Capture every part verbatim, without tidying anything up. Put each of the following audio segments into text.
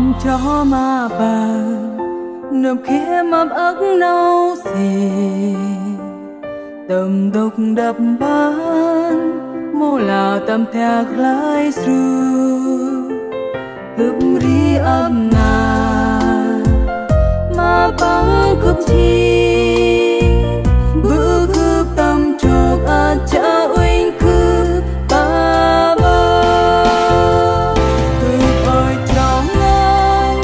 Chroh ma Păng, nâm khĭt ma âk nau si, tâm dôk đăp mpăn, mâu lah tâm thiak lơi sru. Gâp ri ăp nar, ma Păng gâp jêng, bơh gâp tâm trôk ăt chiă uănh gâp ta bơh. Gâp ơi chroh ngăn,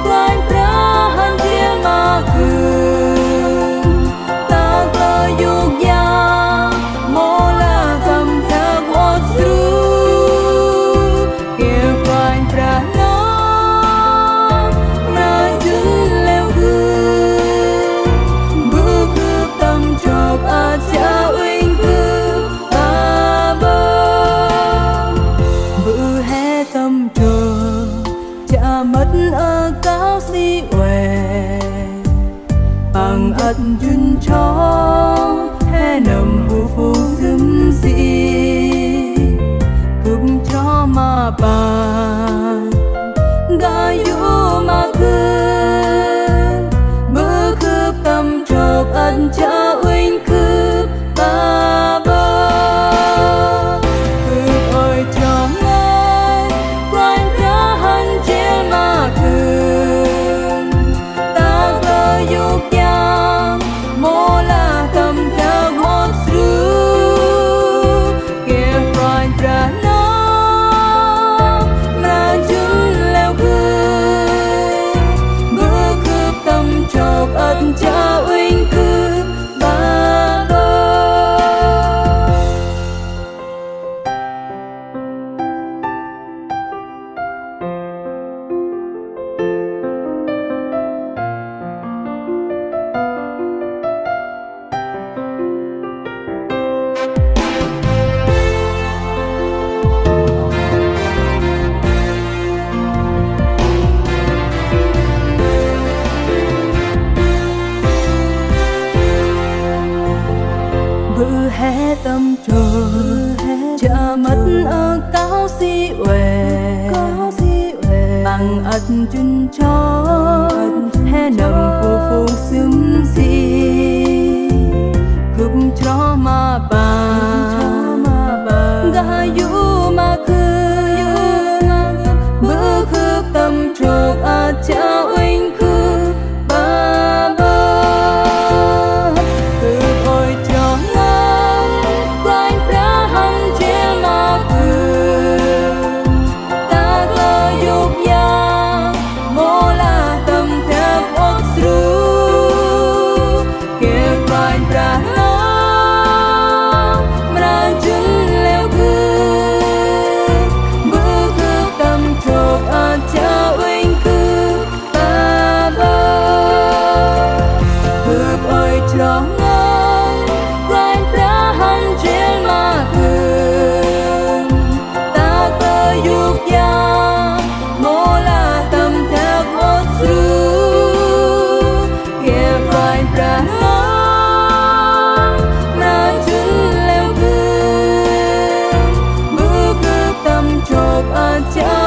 Kôranh Brah hăn jêl ma gâp. Ta kơl yôk yang, mâu lah tâm thiak uănh sru. Geh Kôranh Brah nơm, mra jŭn leo gâp. Bơh gâp tâm trôk ăt chiă uănh gâp ta bơh. Bơh he tâm trôk chiă mât ơ kau si ueh. Păng ăt jŭn jŏng he nâm bu phung sưm si. Gâp chroh ma Păng, gay yô̆ ma gâp, bơh gâp tâm trôk ăt chiă uănh gâp ta bơh. Gâp ơi chroh ngăn, Kôranh Brah hăn jêl ma gâp. Ta kơl yôk yang, mâu lah tâm thiak uănh sru. Geh Kôranh Brah nơm, mra jŭn leo gâp. Bơh gâp tâm trôk ăt chiă uănh gâp ta bơh. Bơh he tâm trôk chiă mât ơ kau si ueh. Păng ăt jŭn jŏng he nâm bu phung sưm si. Gâp chroh ma Păng, gay yô̆ ma gâp, bơh gâp tâm trôk ăt chiă uănh gâp ta bơh. Gâp ơi chroh ngăn, Kôranh Brah hăn jêl ma gâp. Ta kơl yôk yang, mâu lah tâm thiak uănh sru. Geh Kôranh Brah nơm, mra jŭn leo gâp. Bơh gâp tâm trôk ăt chiă uănh gâp ta bơh. Gâp ơi chroh ngăn, Kôranh Brah hăn jêl ma gâp. Ta kơl yôk yang, mâu lah tâm thiak uănh sru. Geh Kôranh Brah nơm, mra jŭn leo gâp. Bơh gâp tâm trôk ăt chiă